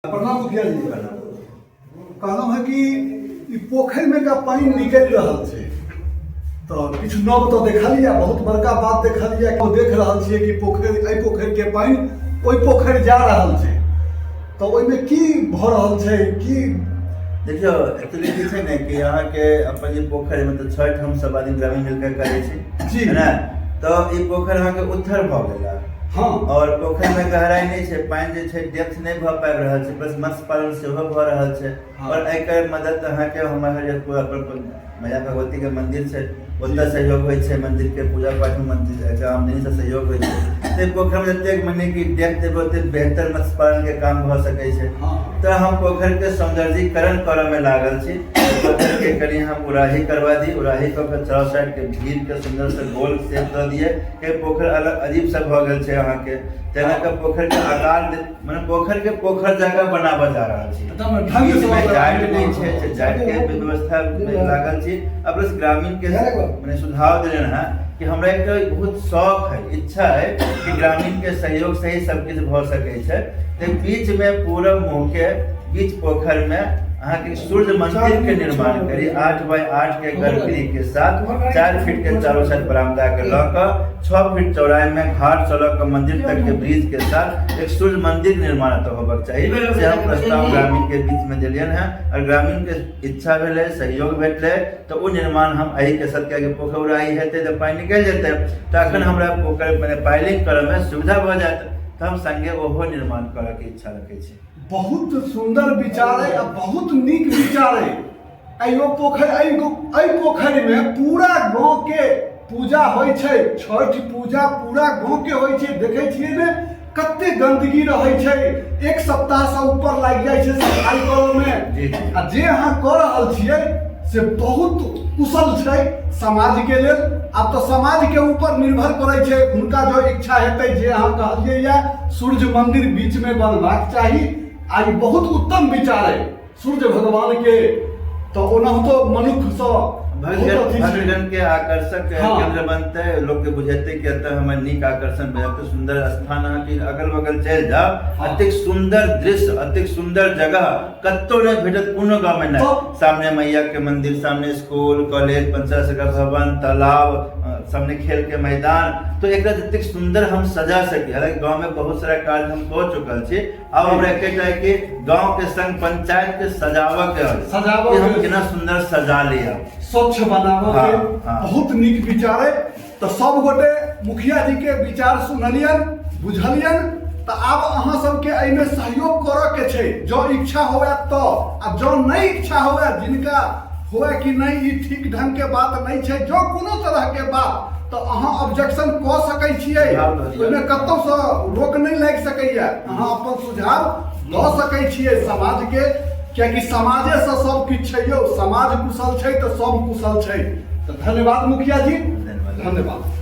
प्रणाम मुखिया जी। कहलहुँ हँ कि ई पोखरिमे का पानि निकलि रहल छै, तऽ किछु नव तऽ देखलियै, बहुत बड़का बात देखलियै। देख रहल छियै कि पोखरि, एहि पोखरिके पानि ओहि पोखरि जा रहल छै, तऽ ओहिमे की भऽ रहल छै की? देखियौ, एक्चुअली की छै ने कि अहाँके अपन जे पोखरि, मतलब छठि हम सब आदमी ग्रामीण मिलकर करै छी है ने, तऽ ई पोखरि अहाँके उत्थर भऽ गेल। और पोखरि में गहराई नहि छै, पानि जे छै डेप्थ नहि भऽ पाबि रहल छै, प्लस मत्स्य पालन सेहो भऽ रहल छै। और एकर मदद अहाँके हमर हरिहरपुर अपन मैया भगवती के मंदिर छै, ओतऽ सहयोग होइ छै, मंदिर के पूजा पाठ में मंदिर के आमदनी से सहयोग होइ छै। तऽ पोखरि में जतेक मने कि डेप्थ देबै, ओतेक बेहतर मत्स्य पालन के काम भऽ सकै छै। तऽ हम पोखरि के सौंदर्यीकरण करऽ में लागल छी। पोखरि के कनि हम उड़ाही करवा दी, उड़ाही कऽ के चारू साइड के भीड़ के सुन्दर से गोल शेप दऽ दिए के पोखरि अलग अजीब सा भऽ गेल छै अहाँके। तेना के पोखरि के आकार, मने पोखरि के पोखरि जगह बनाबऽ जा रहल छी। एकदम ढंग बीच से में जाइत नहि छै से जाइत के व्यवस्था में लागल छी। आ प्लस ग्रामीण के मने सुझाव देने हैं कि हमरा एक बहुत शौक है, इच्छा है कि ग्रामीण के सहयोग से ही सब किछु भऽ सकै छै। तऽ बीच में पूरब मुँह के बीच पोखरि में अहाँके सूर्य मंदिर के निर्माण करी, 8 बाय 8 के गर्भगृह के साथ, 4 फीट के चारों साइड बरामदा के लऽ कऽ, 6 फीट चौड़ाई में घाट से लऽ कऽ मंदिर तक के ब्रिज के साथ एक सूर्य मंदिर निर्माण एतऽ होबक चाही। से हम प्रस्ताव ग्रामीण के बीच में देलियन है और ग्रामीण के इच्छा भेलै, सहयोग भेटलै, तऽ ओ निर्माण हम एहि के साथ, कियाकि पोखरि उड़ाही हेतै तऽ पानि निकलि जेतै, तऽ अखन हमरा पोखरि मने पाइलिंग करऽ मे सुविधा भऽ जायत, तऽ हम संगे ओहो निर्माण करऽ के इच्छा रखै छी। बहुत सुन्दर विचार अइ आ बहुत नीक विचार अइ। एहिओ पोखरि, एहि पोखरिमे पूरा गाँवके पूजा होइ छै, छठि पूजा पूरा गाँवके होइ छै। देखै छियै ने कते गन्दगी रहै छै, एक सप्ताहसँ ऊपर लागि जाइ छै सफाइ करऽमे। जी जी आ जे अहाँ कऽ रहल छियै से बहुत कुशल छै समाजके लेल। आब तऽ समाजके ऊपर निर्भर करै छै, हुनका जो इच्छा हेतै। जे अहाँ कहलियै यऽ, सूर्य मंदिर बीचमे बनबाक चाही, आ ई बहुत उत्तम विचार अइ। सूर्य भगवानके तऽ ओनाहितो मनुक्खसँ बहुत अथी छै। भक्तजन के आकर्षक केंद्र बनते, लोग के बुझेते कि एतऽ हमर नीक आकर्षण भेल, सुंदर स्थान। अहाँके अगल बगल चलि जाउ, अतेक सुंदर दृश्य, अतेक सुंदर जगह कतौ नहि भेटत, कोनो गाँव में नहि। सामने मैया के मंदिर, सामने स्कूल कॉलेज, पंचायत सरकार भवन, तालाब, सामने खेल के मैदान, तो एकरा जतेक सुंदर हम सजा सकी। हालांकि गांव में बहुत सारा कार्य हम कऽ चुकल छी। आब हमरा एकेटा है कि गांव के संग पंचायत के सजावऽ के अछि। सजावऽ कि हम के। केना सुंदर सजा लिअ। स्वच्छ बनाबऽ के। बहुत नीक विचार अइ। तऽ सब गोटे मुखिया जी के विचार सुनलियन, बुझलियन, तऽ आब अहाँ सबके एहिमे सहयोग करऽ के छै, जँ इच्छा हुए तऽ। आ जँ नहि इच्छा हुए, जिनका हुए कि नहि, ई ठीक ढंग के बात नहि छै, जँ कोनो तरह के बात, तऽ अहाँ ऑब्जेक्शन कऽ सकै छियै। सुझाव दऽ दिअ। ओहिमे कतौसँ रोक नहि लागि सकैया। अहाँ अपन सुझाव दऽ सकै छियै समाजके, कियाकि समाजेसँ सब किछु छै यौ। समाज कुशल छै तऽ सब कुशल छै। तऽ धन्यवाद मुखिया जी। धन्यवाद। धन्यवाद।